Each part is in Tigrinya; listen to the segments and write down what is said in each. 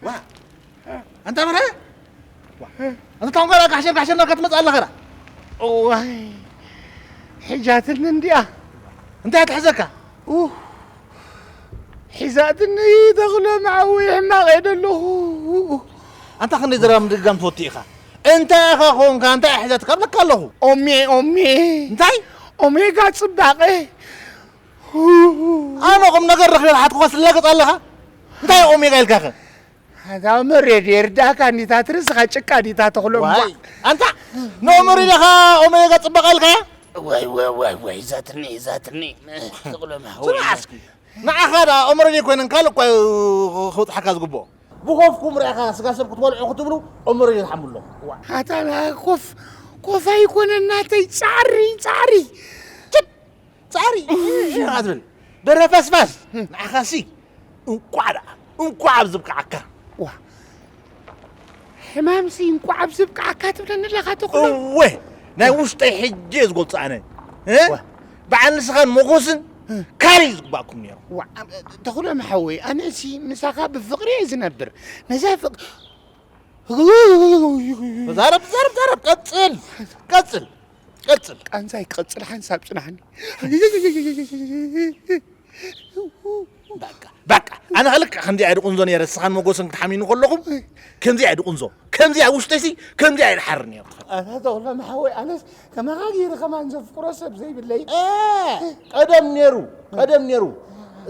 ዋ፣ ኣንታ በርሀ፣ ዋ፣ ኣንታ ታንጓላ ጋሕሸር ጋሕሸር ናካ ትመጽእ ኣለኻ ዳ? እዋይ፣ ሒጃትኒ እንዲያ። እንታይ ትሕዘካ? ኡፍ፣ ሒዛትኒ ተኽሎም ሓወይ፣ ሕማቕ እየ ደለኹ። ኣንታ ክንደይ ዘረባ ምድግጋም ትፈቱ ኢኻ? እንታይ ኢኻ ኾንካ? እንታይ እያ ሒዛትካ? እብለካ ኣለኹ። ኦሜ፣ ኦሜ። እንታይ? ኦሜጋ ጽባቐ። ኣነ ቁም ነገር ረኺበ ዝሓትኩኻ ስለገጽ ኣለኻ? እንታይ ኦሜጋ ኢልካኸ? ኣታ መሬድ የርዳእካ እንዲታ ትርስኻ ጭቃ እንዲታ ተኽሎም። ዋይ፣ ኣንታ ንኦመር ኢለኻ ኦሜጋ ጽባቐ ኢልካያ? ዋይ፣ ዋይ፣ ዋይ፣ ዋይ፣ ዛትኒ፣ ዛትኒ፣ ተኽሎም ሓወይ። ስማዕ እስኪ፣ ንዓኻ ደኣ ኦመር ኮይነን ካልእ እኳ ክበጽሓካ ዝግብኦ። ብኾፍኩም ርኢኻ ስጋ ሰብ ክትበልዑ ክትብሉ ኦመር ዝሓሙ ኣለኹ። ዋ። ኣታ ኮፍ፣ ኮፍ ኣይኮነን ናተይ፣ ጻዕሪ፣ ጻዕሪ። ችት! ጻዕሪ ኣትብል። በረፈስፋስ። ንዓኻሲ እንቋዕ ደኣ፣ እንቋዕ ኣብ ዝብቅዓካ። ዋ። ሕማምሲ እንቋዕ ኣብ ዝብቅዓካ ትብለኒ ኣለኻ ተኽሎ። እወ፣ ናይ ውሽጠይ ሕጂ እየ ዝገልጾ ኣነ። እ? ዋ። በዓል ንስኻን ሞጎስን እ። ካልእ እዩ ዝግባእኩም ነይሩ። ዋ፣ ተኽሎም ሓወይ፣ ኣነሲ ምሳኻ ብፍቕሪ እየ ዝነብር። ነዛ ፍቕ-፣ ተዛረብ፣ ተዛረብ፣ ተዛረብ፣ ቀጽል፣ ቀጽል፣ ቀጽል። ቃንዛይ ክቐጽል ሓንሳብ ጽናሕኒ። በቃ፣ በቃ፣ ኣነ ክልክዕ ከምዚ ኣይደ ቁንዞ ነይረ፣ ንስኻን ሞጎስን ክትሓሚኑ ከለኹም፣ ከምዚ ኣይደ ቁንዞ፣ ከምዚ ኣብ ውሽጠይሲ፣ ከምዚ ኣይደ ሓሪ ነይሩ። ኣታ ተኽሎም ሓወይ፣ ኣነስ ከማኻ ገይረ ከማን ዘፍቅሮ ሰብ ዘይብለይ። እ፣ ቀደም ነይሩ፣ ቀደም ነይሩ።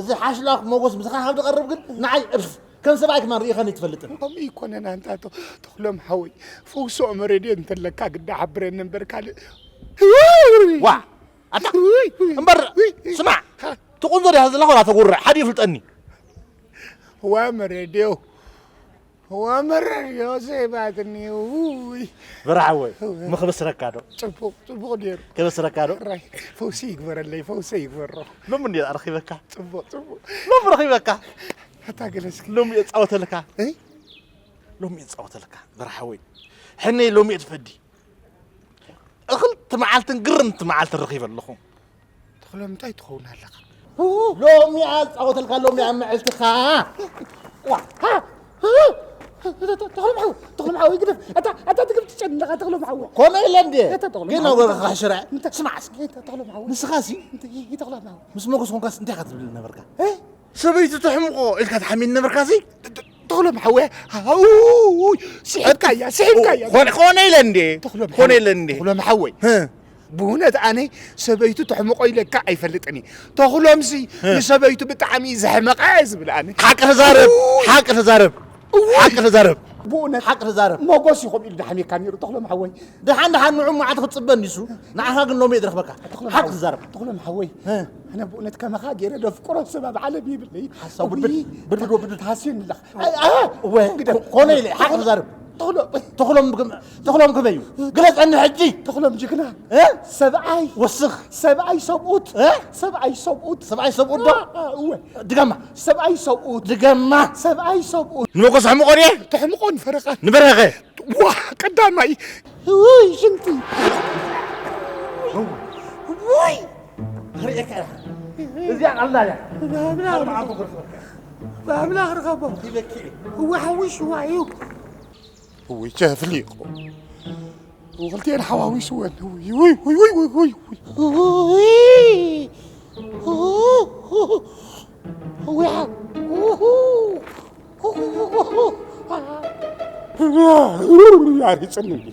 እዚ ሓሽላኽ ሞጎስ ምሳኻ ካብ ዝቐርብ ግን ንዓይ እፍ፣ ከም ሰብኣይ ከማን ርኢኻኒ ትፈልጥን። ከምኡ ኣይኮነን ኣንታ ተ-፣ ተኽሎም ሓወይ፣ ፈውሲ ኦመሬድዮ እንተለካ ግዳ ሓብረኒ እምበር ካልእ። ዋ፣ ኣታ፣ ውይ፣ ውይ፣ እምበር፣ ውይ፣ ውይ። ስማዕ፣ ሃ። እቲ ቁንዞ ድያ ዘለኻ ወላ ተጉርዕ፣ ሓደ ይፍልጠኒ። ዋ መሬድዮ፣ ዋ መሬድዮ፣ ዘይባትኒ፣ ውይ። በርሓወይ፣ እወ። ምኽብስረካ ዶ? ጽቡቕ፣ ጽቡቕ ነይሩ። ከበስረካ ዶ? ራይ፣ ፈውሲ ይግበረለይ፣ ፈውሲ ይግበሮ። ሎሚ እንድየ ረኺበካ። ጽቡቕ፣ ጽቡቕ። ሎሚ ረኺበካ። ኣታ ገለ እስኪ። ሎሚ እየ ጻወተልካ። እይ? ሎሚ እየ ጻወተልካ፣ በርሓወይ። ሕነይ ሎሚ እየ ትፈዲ። እኽልቲ መዓልትን ግርምቲ መዓልትን ረኺበ ኣለኹ። ተኽሎም እንታይ ትኸውን ኣለኻ? ሎሚ ኣጻወተልካ፣ ሎሚ ኣብ መዓልትኻ። ዋ፣ ሃ፣ ሃ፣ ተኽሎም ሓወይ፣ ተኽሎም ሓወይ፣ ግደፍ። ኣታ፣ ኣታ ትግብ ትጨኒ ኣለኻ፣ ተኽሎም ሓወይ። ኮነ ኢለ እንዴ? ኣታ ተኽሎም ግን ሓወይ። ኣብ ወረኻ ሽረ። እንታይ? ስማዕ እስኪ። ኣታ ተኽሎም ሓወይ። ንስኻሲ? እንታይ? ተኽሎም ሓወይ። ምስ ሞጎስ ኮንካስ እንታይ ኢኻ ትብል ነበርካ? እ? ሰበይቲ ተሕምቆ ኢልካ ትሓሚን ነበርካሲ? ተ-፣ ተ-፣ ተኽሎም ሓወይ፣ ኣውይ፣ ስሒብካያ፣ ስሒብካያ። ኮነ፣ ኮነ ኢለ እንዴ? ተኽሎም ኮነ ሓወይ፣ ኢለ እንዴ? ተኽሎም ሓወይ። ህ። ብእውነት ኣነ ሰበይቱ ተሕምቆ ኢለካ ኣይፈልጥን እየ። ተኽሎምሲ ህ። ንሰበይቱ ብጣዕሚ እዩ ዘሕመቐ ዝብል ኣነ። ሓቂ ተዛረብ፣ እውይ። ሓቂ ተዛረብ፣ እውይ። ሓቂ ተዛረብ። ብእውነት ሓቂ ተዛረብ። ሞጎስ እዩ ከምኡ ኢሉ ዝሓምየካ ነይሩ፣ ተኽሎም ሓወይ። ደሓን ደሓን ንዑ መዓልቲ ክትጽበ ኒሱ፣ ንዓኻ ግን ሎሚ እየ ዝረኽበካ። ተኽሎም ሓቂ ሓወይ፣ ትዛረብ። ተኽሎም ሓወይ፣ እ። ኣነ ብእውነት ከማኻ ገይረ ደፍቅሮ ሰብ ኣብ ዓለም የብለይ። ሓሳብ ውይ፣ ብድብድ፣ ብድብድ፣ ብድብድ። ተሃስየኒ ኣለኻ። እ፣ እ፣ እወ፣ ግደፍ። ኮነ ኢለ፣ ሓቂ ትዛረብ። ተኽሎ-፣ ተኽሎም ብግም-፣ ተኽሎም ከመይ እዩ? ግለጸኒ ሕጂ። ተኽሎም ጅግና። እ? ሰብኣይ። ወስኽ። ሰብኣይ ሰብኡት። እ? ሰብኣይ ሰብኡት። ሰብኣይ ሰብኡት ዶ? እ፣ እ፣ እወ። ድገማ። ሰብኣይ ሰብኡት። ድገማ። ሰብኣይ ሰብኡት። ንመጎስ ኣሕምቆ ድየ? ተሕምቆ ንፈረቓ። ንበረኸ? ዋ፣ ቀዳማይ። ውይ፣ ሽንቲ። ውይ። ርኤካ ኢኻ። እዚኣ ቀላል እያ። ብኣምላኽ ኣርባዓ ርኸቦ። ቁርሲ በቃ። ብኣምላኽ ርኸቦ። ይበኪ። እዋ፣ ሓዊስዋ እዩ። ውይ፣ ቸፍሊቑ። ክልቲኤን ሓዋዊስወን። ውይ፣ ውይ፣ ውይ። ውይ። ውይ፣ ሓ-፣ ኣሪጽኒ እንዲ።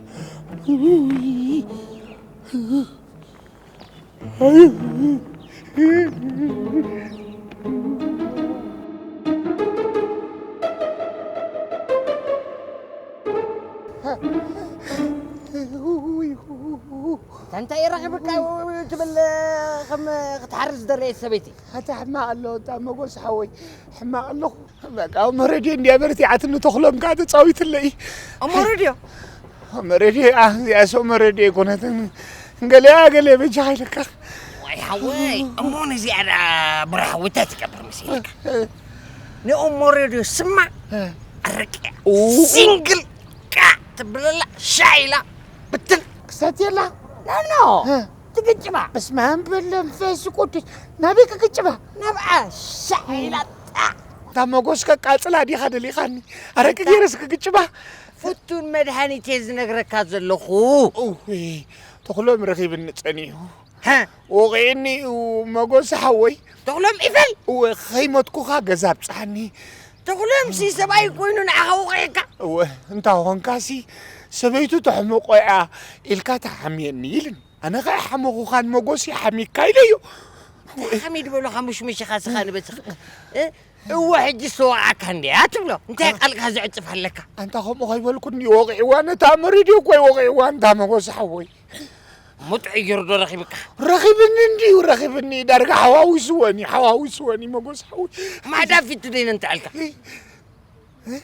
እንታይ ረኺብካ ትብል ከም ክትሓርስ ዝደረየት ሰበይቲ? ኣታ ሕማቕ ኣሎ፣ እታ መጎስ ሓወይ፣ ሕማቕ ኣለኹ። በቃ፣ እሞ ረድዮ እንድያ በርቲዓትኒ፣ ተኽሎም ከኣ ተጻዊትለይ። እሞ ረድዮ? እሞ ረድዮ፣ ኣ፣ እዚኣስ እሞ ረድዮ ኣይኮነትን። ገለያ ገለ በጃኻ ኢለካ። ዋይ ሓወይ፣ እሞ ነዚኣ ደኣ ብራዊ እንታይ ትገብር መሲልካ? ንእሞ ረድዮ ስማ እ። ኣረቂ እያ። ኡ። ሲንግል ቃ ትብለላ ሻይ ኢላ ብትን። ክሰትየላ? ኖ፣ ኖ። እ። ትግጭባ። በስመ ኣብ ወወልድ ወመንፈስ ቅዱስ። ናበይ ክግጭባ? ናብኣ ሻዕ ኢላ ጣዕ። እታ መጎስ ከቃጽላ ዲኻ ደሊኻኒ? ኣረቂ ኣንታ ገይረስ ክግጭባ? ፍቱን መድሃኒት እየ ዝነግረካ ዘለኹ። እውይ፣ ተኽሎም ረኺብኒ ጸኒሑ። ሃ? ወቒዕኒ እዩ መጎስ ሓወይ። ተኽሎም ኢፈል? እወ፣ ከይሞትኩኻ ገዛ ኣብጽሓኒ። ተኽሎም ሲ ሰብኣይ ኮይኑ ንዓኻ ወቒዕካ? እወ፣ እንታ ኾንካሲ ሰበይቱ ተሕምቆ እያ ኢልካ ተሓምየኒ ኢልን። ኣነ ኸኣ ሓመኹኻን መጎስ ይሓሚካ ኢለዮ። እንታይ ሓሚድ በሉኻ ሙሽሙሽኻ ስኻ ንበስኽ? እ? እወ፣ ሕጂ ዝተወቕዓካ እንድያ ትብሎ። እንታይ ቃልካ ዝዕጽፍ ኣለካ? ኣንታ ከምኡ ከይበልኩ እንድዩ ወቒዕዋ፣ ነታ መሬድዮ እኮ እዩ ወቒዕዋ፣ እንታ መጎስ ሓወይ። ሙጥዑ ገይሩ ዶ ረኺብካ? ረኺብኒ እንድዩ፣ ረኺብኒ። ዳርጋ ሓዋዊስወኒ፣ ሓዋዊስወኒ መጎስ ሓወይ። ማዕዳ ፊቱ ደይነንትዐልካ። እ? እ?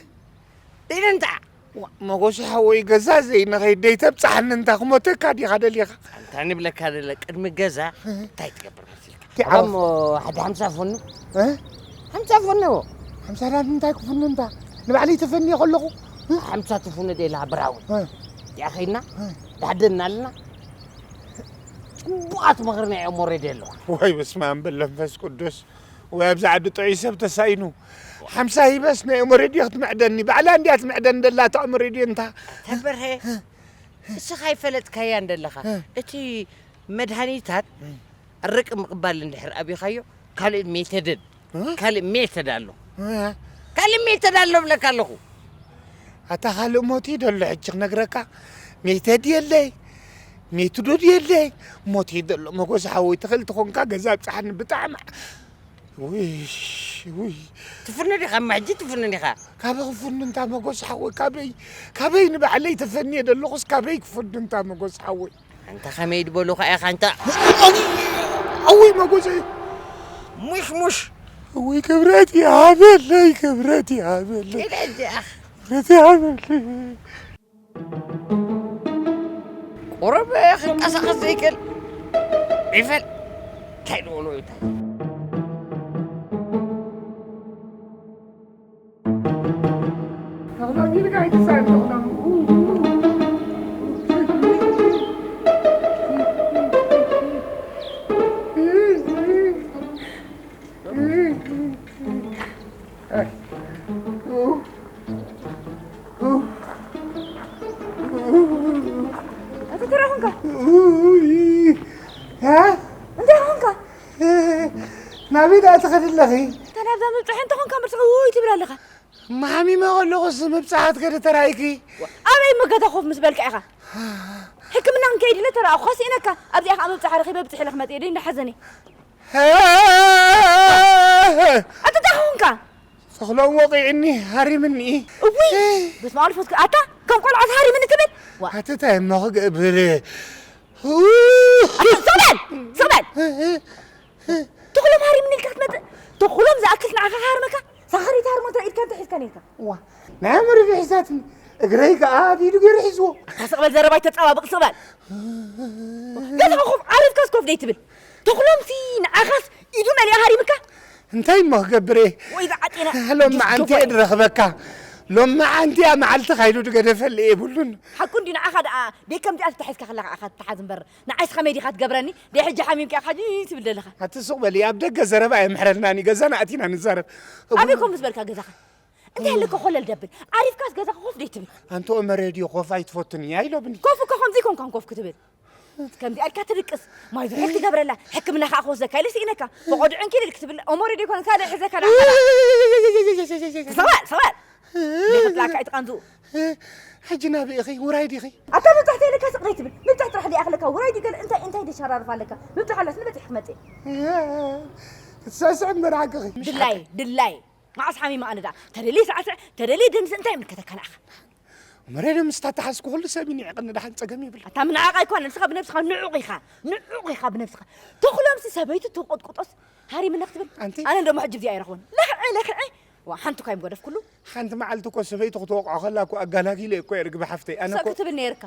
ደይነንትዓ። ዋ፣ መጎስ ሓወይ፣ ገዛ ዘይንኸይድ ደይተብጽሓኒ፣ እንታ ክሞተካ ዲኻ ደሊኻ? ኣንታ ንብለካ ደለ፣ ቅድሚ ገዛ እንታይ ትገብር መሲልካ? እቲ ዓወት። እሞ ሓደ ሓምሳ ፎኑ? እ? ሓምሳ ፎኑ። ሓምሳ ዳት እንታይ ክፍኑ እንታ? ንባዕለይ ተፈንየ ከለኹ። እ? ሓምሳ ትፍኑ ደላ ብራዊ። እ? እዚኣ ኸይድና፣ እ? ዳሕደና ኣለና። ጽቡቓት ምኽሪ ናይ እሞ ሬድዮ ኣለዋ። ወይ በስመ ኣብ በል መንፈስ ቅዱስ። ወይ ኣብዚ ዓዲ ጥዑይ ሰብ ተሳኢኑ። ሓምሳ ሂበስ ናይ እሞ ሬድዮ ክትምዕደኒ። ባዕላ እንድያ ትምዕደኒ ደላ እታ እሞ ሬድዮ እንታ። ተበርሀ፣ እ? እስኻ ኣይፈለጥካያን ደለኻ። እ? እቲ መድሃኒታት እ? ኣረቂ ምቕባል እንድሕር ኣብይኻዮ፣ ካልእ ሜተድን፣ እ? ካልእ ሜተድ ኣሎ። እ? ካልእ ሜተድ ኣሎ እብለካ ኣለኹ። ኣታ ካልእ ሞት እዩ ደሎ ሕጂ ክነግረካ። ሜተድ የለይ፣ ሜትዶድ የለይ። ሞት እዩ ደሎ። መጎስ ሓወይ፣ ትኽእል ተኾንካ ገዛ ኣብጽሓኒ ብጣዕሚ። ውይ፣ ውይ። ትፍኑ ዲኻ? እማ ሕጂ ትፍኑ ዲኻ? ካበይ ክፍኑ እንታ መጎስ ሓወይ፣ ካበይ፣ ካበይ ንባዕለይ ተፈንየ ደለኹስ ካበይ ክፍኑ እንታ መጎስ ሓወይ? ኣንታ ኸመይ ድበሉኻ ኢኻ ኣንታ? ኣውይ መጎሰይ። ሙሽ ሙሽ። እውይ ክብረት ይሃበለይ፣ ክብረት ይሃበለይ። ኢለ እዚኣ። ክብረት ይሃበለይ። ቁሩብ ክንቀሳቐስ ዘይክእል ዒፈል። እንታይ ድበሎ እዩ እንታይ? ኣቲ ተራ ኾንካ? እ? እንታይ ኾንካ? ናበይ ደኣ ትኸዲ ኣለኺ? እንተ ናብዛ ምብጽሐ እንተ ኾንካ እምበር፣ ውይ ትብል ኣለኻ። እማ ሓሚመ ከለኹስ ምብጻሓት ከ ዶ ተራእይኪ? ኣበይ እሞ ገዛ ኮፍ ምስ በልካ ኢኻ? ሕክምና ክንከይድ ኢለ ተራእኹኻ ስኢነካ። ኣብዚኣ ኸኣ ምብጻሕ ረኺበ ብጽሕ ኢለ ክመጽእ ኢለ እንዳሓዘኒ። ኣቲ እንታይ ኾንካ? ተኽሎም ወቒዕኒ፣ ሃሪምኒ። እውይ! በስመ ኣብ ወመንፈስ ቅዱስ። ኣታ ከም ቆልዓ ሃሪምኒ ትብል? ዋ። ኣቲ እንታይ እሞ ክገብር? ኣታ ስቕ በል! ስቕ በል! ተኽሎም ሃሪምኒ ኢልካ ክትመጽእ? ተኽሎም ዝኣክል ንዓኻ ክሃርመካ? ሳኽሪት ሃርሞ እንታይ ኢድካ እንታይ ሒዝካ ነይርካ? ዋ፣ ናይ ኣመሪዱ ሒዛትኒ፣ እግረይ ከኣ ኣብ ኢዱ ገይሩ ሒዝዎ። ኣታ ስቕ በል፣ ዘረባ ኣይተጸባብቕ፣ ስቕ በል። ገዛ ኮፍ ዓሪፍካስ ኮፍ ደይ ትብል? ተኽሎምሲ ንዓኻስ ኢዱ መሊኣ ሃሪምካ? እንታይ እሞ ክገብር እየ? ወይ ዝዓጤነ ሎም መዓንቲ እየ ድረኽበካ። ሎም መዓንቲ እያ መዓልቲ ካይዱ ድገደፈልእ የብሉን። ሓቁ እንዲ ንዓኻ ደኣ ደይ ከምዚኣ ተታሒዝካ ከለኻ ኢኻ ትተሓዝ እምበር፣ ንዓይስ ኸመይ ዲኻ ትገብረኒ? ደይ ሕጂ ሓሚምካ ኢኻ ሕጂ ትብል ዘለኻ። ኣቲ ሱቕ በሊ፣ ኣብ ደገ ዘረባ ኣየምሕረልናን እዩ፣ ገዛና ኣቲና ንዛረብ። ኣበይ ኮፍ ምስ በልካ ገዛኻ? እንታይ ኣለካ ኮለል ደብል? ዓሪፍካስ ገዛኻ ኮፍ ደይ ትብል? ኣንቲ ኦመ ሬድዮ ኮፍ ኣይትፈቱን እያ ኢሎምኒ። ኮፍ እኮ ከምዚ ኮንካን ኮፍ ክትብል። ከምዚ ኣልካ ትድቅስ፣ ማይ ዝሑል ትገብረላ፣ ሕክምና ከኣ ክወስደካ ኢለ ስኢነካ። ፈቐድዑ እንኪ ኢለ ክትብል፣ ኦመ ሬድዮ ኮነ ካልእ ሕዘካ ደኣ። ሰባል፣ ሰባል። ዘይክፍላካ ኣይትቐንዙ። ሕጂ ናበይ ኢኺ? ውራይ ዲኺ? ኣታ ምብጻሕ ተይለካ ስቕ ደይ ትብል? ምብጻሕ ጥራሕ ደይ ኣኽለካ? ውራይ ድዩ ገለ እንታይ፣ እንታይ ደይ ሸራርፍ ኣለካ? ምብጻሕ ኣላስ ንበጺሕ ክመጽእ። ክትስዕስዕ እምበር ሓቅኺ። ድላይ፣ ድላይ። መዓስ ሓሚመ ኣነ ደኣ? ተደልየ ሳዕስዕ፣ ተደልየ ደንስ፣ እንታይ ይምልከተካ ንዓኻ? መሬዶ ምስ ተተሓዝኩ ኩሉ ሰብ እዩ ንዒቕኒ፣ ደሓን ጸገም የብሉ። ኣታ ምንዓቕ ኣይኮነን፣ ንስኻ ብነብስኻ ንዑቕ ኢኻ፣ ንዑቕ ኢኻ ብነብስኻ። ተኽሎምሲ ሰበይቱ ትቆጥቁጦስ ሃሪምና ክትብል? ኣንቲ ኣነ እንደሞ ሕጂ እዚኣ ኣይረኽቦን። ለኽዐ፣ ለኽዐ። ዋ፣ ሓንቲ እኳ እዮም ገደፍኩሉ። ሓንቲ መዓልቲ እኮ ሰበይቱ ክትወቕዖ ከላ እኮ ኣጋላጊለ እኮ እየ ርግቢ ሓፍተይ። ኣነ ሰብ እኮ ክትብል ነይርካ።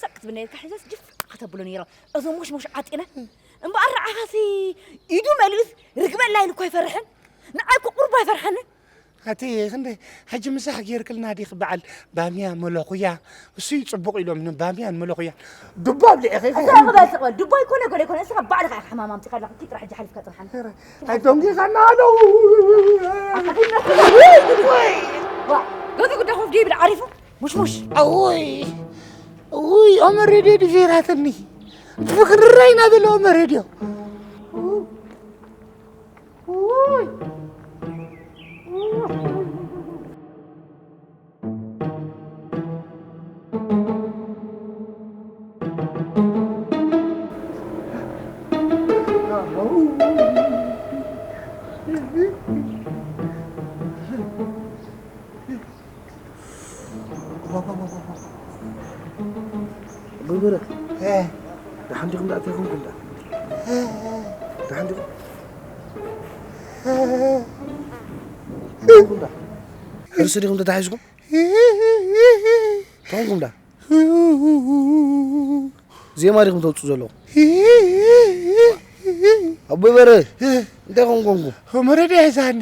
ሰብ ክትብል ነይርካ፣ ሕዛስ ጅፍ ከተብሎ ነይራ። እዞም ሙሽሙሽ ዓጢነ። እምበኣር ንዓኻሲ ኢዱ መሊኡስ ርግበላ ኢሉ እኮ ኣይፈርሕን። ንዓይ እኮ ቁሩብ ኣይፈርሓንን። ኣቲ ክንደ ሕጂ ምሳሕ ጌርክልና ዲኺ በዓል ባምያ መለኹያ? እሱ እዩ ጽቡቕ ኢሎም ንባምያን መለኹያን። ዱባ ኣብሊዕኺ። እዛ ክበል ስቕ በል። ዱባ ይኮነ ገለ ይኮነ፣ እስኻ ባዕልኻ ኢኻ ሕማም ኣምጺኻ ኣለኻ። ኪድ ጥራሕ ሕጂ ሓሊፍካ ጽንሓኒ። ኣይ ደንጊኻና ኣለዉ። ዋ፣ ገለ ጉዳይ ኮፍ ዲብል ዓሪፉ። ሙሽሙሽ። ኣውይ፣ ውይ፣ ኦመ ሬድዮ ድፌራትኒ። ፍክርራይ ናበለ ኦመ ሬድዮ። ውይ። ኣቦይ በረ፣ እ። ደሓን ዲኹም? ደኣ እንታይ ኮንኩም ደኣ? ደሓን ዲኹም? እንታይ ኮንኩም ደኣ? ሕርሲ ዲኹም ተታሒዝኩም? እንታይ ኮንኩም ደኣ? ዜማ ዲኹም ተውጽኡ ዘለኹም? ኣቦይ በረ፣ እንታይ ኮንኩም? መረዳ ሒዛኒ።